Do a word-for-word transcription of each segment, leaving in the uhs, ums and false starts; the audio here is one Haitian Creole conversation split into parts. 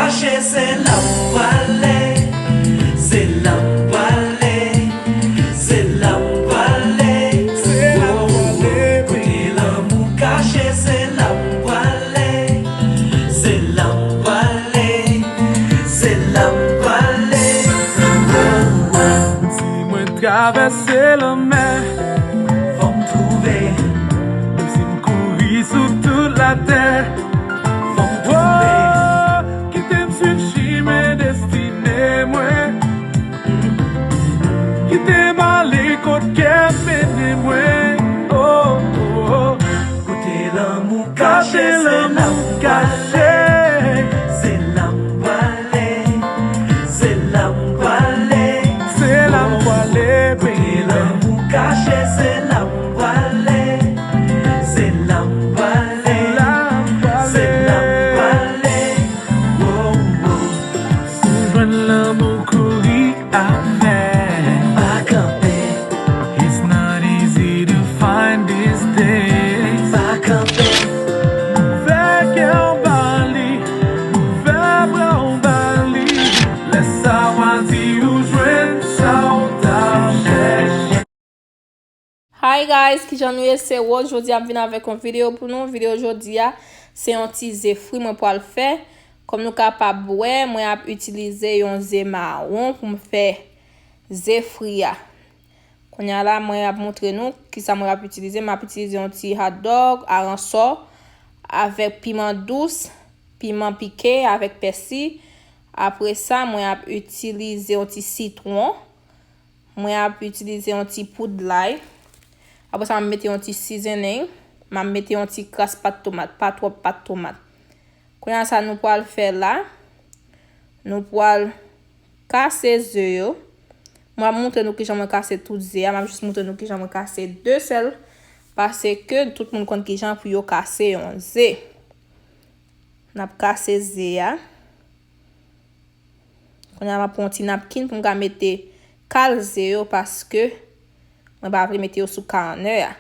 Kache se la m prale, se la m prale, se la m prale. Se la m prale. Kote lanmou kache, se la m prale, se la m prale, se la m prale. Si mwen travèse lanmè, fò m twouve. Menm si m kouri sou tout latè, fò m twouve. Kite m swiv chimen destine mwen. Kite m ale kot kè mennen mwen. Oh, oh, oh. Kote lanmou kache, se la m kache. Se la m prale, se la m prale. Se la m prale, kote lanmou kache, se la m prale. Se la m prale, se la m prale. Oh, oh. Si w jwenn lanmou, kouri avè. Pa kanpe. It's not easy to find these days. Pa kanpe. Fè kè w ba li, fè bra w ba li. Lè sa w a di ou jwenn sa w t ap chèche. Hi guys, kijan nou ye? Se Rose. Jodi a m vin avèk yon videyo pou nou. Videyo jodi a, se yon ti ze fri mwen pral fè. Kòm nou kapab wè, mwen ap itilize yon ze mawon pou m fè ze fri a. Kounye a la, mwen ap montre nou kisa mwen ap itilize. M ap itilize yon ti hot dog, aransò, avèk piman dous, piman pike, avèk pèsi. Apre sa, mwen ap itilize yon ti sitwon. Mwen ap itilize yon ti poud lay. Apre sa, m ap mete yon ti seasoning. M ap mete yon ti kras pat tomat, pa twòp pat tomat. Kounye a sa nou pral fè la, nou pral kase ze yo. Mwen ap montre nou kijan mwen kase tout ze a. M ap jis montre nou kijan mwen kase de sèl. Paske tout moun konn kijan pou yo kase yon ze. N ap kase ze a. Kounye a m ap pran yon ti napkin pou m ka mete kal ze yo, paske mwen pa vle mete yo sou kanè a.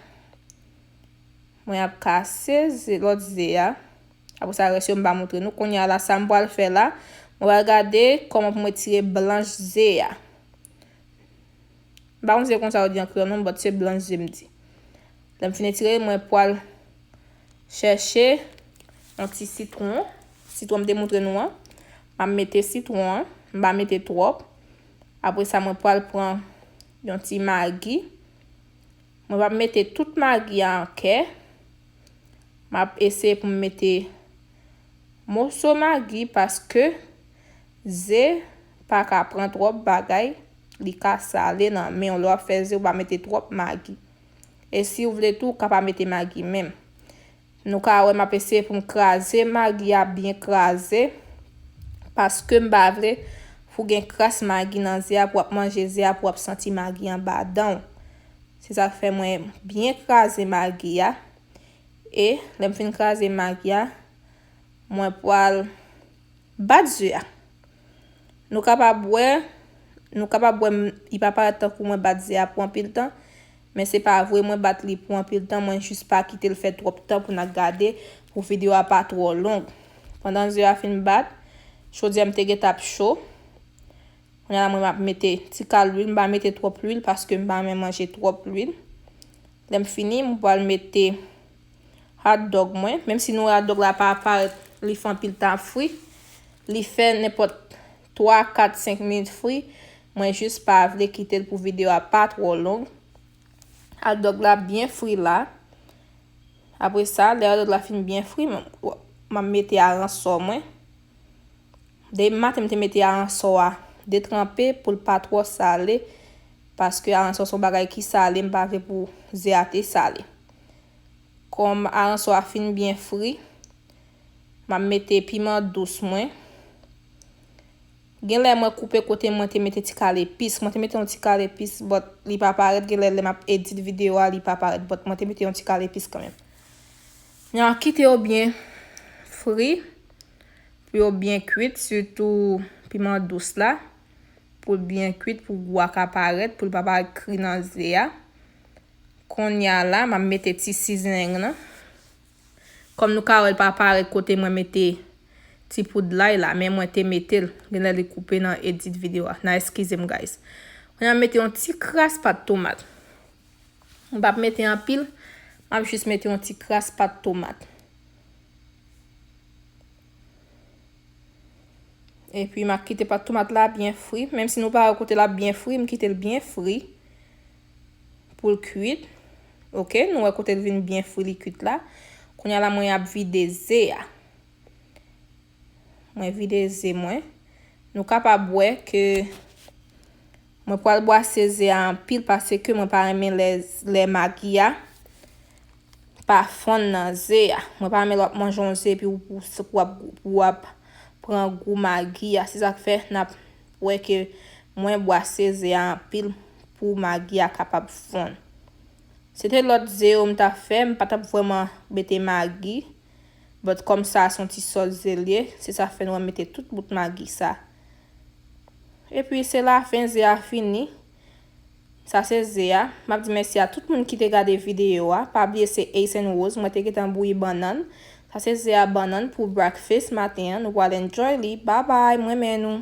Mwen ap kase ze, lòt ze a. Apre sa, rès yo m pa montre nou. Kounye a la, sa m pral fè la, mwen pral gade kòman pou mwen tire blanch ze a. M pa konn si se konsa yo di an kreyòl non, but se blanch ze m di. Lè m fin etire, mwen pral chèche yon ti sitwon. Sitwon m te montre nou an. M ap mete sitwon an. M pa mete twòp. Apre sa, mwen pral pran yon ti magi. Mwen p ap mete tout magi a an kè. M ap eseye pou m mete moso magi paske ze pa ka pran twòp bagay, li ka sale nan men w. Lè w ap fè ze, ou pa mete twòp magi. E si w vle tou, ou ka pa mete magi menm. Nou ka wè m ap eseye pou m kraze magi a byen kraze, paske m pa vle pou gen kras magi nan ze a, pou w ap manje ze a, pou w ap santi magi anba dan w. Se sa k fè mwen byen kraze magi a. E lè m fin kraze magi a, mwen pral bat ze a. Nou kapab wè, nou kapab wè m, li pa parèt tankou mwen bat ze a pou anpil tan, men se pa vre mwen bat li pou anpil tan, mwen jis pa kite l fè twòp tan pou n ap gade, pou videyo a pa twò long. Pandan ze a fin bat, chodyè m te gentan ap cho. Kounye a la, mwen m ap mete ti kal lwil, m pa mete twòp lwil paske m pa renmen manje twòp lwil. Lè m fini, m pral mete hot dog mwen. Menm si nou wè hot dog la pa parèt, li fè anpil tan ap fri. Li fè nenpòt twa, kat, senk minit fri. Mwen jis pa vle kite l pou videyo a pa twò long. Hot dog la byen fri la. Apre sa, lè hot dog la fin byen fri, m, m ap mete aransò mwen. Depi maten, m te mete aransò a detranpe pou l pa twò sale, paske aransò se yon bagay ki sale, m pa vle pou ze a te sale. Kòm aransò a fin byen fri, m ap mete piman dous mwen. Genlè mwen koupe kote mwen te mete ti kal epis. Mwen te mete yon ti kal epis, but li pa parèt. Genlè lè m ap edit videyo a, li pa parèt, but mwen te mete yon ti kal epis kanmenm. N ap kite yo byen fri, pou yo byen kwit, sitou piman dous la, pou l byen kwit, pou gou a ka parèt, pou l pa parèt kri nan ze a. Kounye a la, m ap mete ti seasoning nan. Kòm nou ka wè, l pa parèt kote mwen mete ti poud lay la, men mwen te mete l. Genlè li koupe nan edit videyo a. N a eskize m, guys. Kounye a m mete yon ti kras pat tomat. M p ap mete anpil, m ap jis mete yon ti kras pat tomat. Epi m ap kite pat tomat la byen fri. Menm si nou pa wè kote l ap byen fri, m kite l byen fri pou l kuit. Oke, nou wè kote l vin byen fri, li kuit la. Kounye a la, mwen ap vide ze a. Mwen vide ze mwen. Nou kapab wè ke mwen pral bwase ze a anpil paske mwen pa renmen lè, lè magi a pa fonn nan ze a. Mwen pa renmen lè w ap manje yon ze epi w, w, w ap, w ap pran gou magi a. Se sa k fè n ap wè ke mwen bwase ze a anpil pou magi a kapab fonn. Se te lòt ze yo m t ap fè, m pa t ap vrèman mete magi. But kòm sa se yon ti sòs ze l ye, se sa fè nou mete tout bout magi sa. Epi se lafen ze a fini. Sa se ze a. M ap di mèsi a tout moun ki te gade videyo a. Pa bliye se Ace and Rose. Mwen te gentan bouyi bannann. Sa se ze a bannann pou breakfast maten an. Nou pral enjoy li. Bye bye. Mwen renmen nou.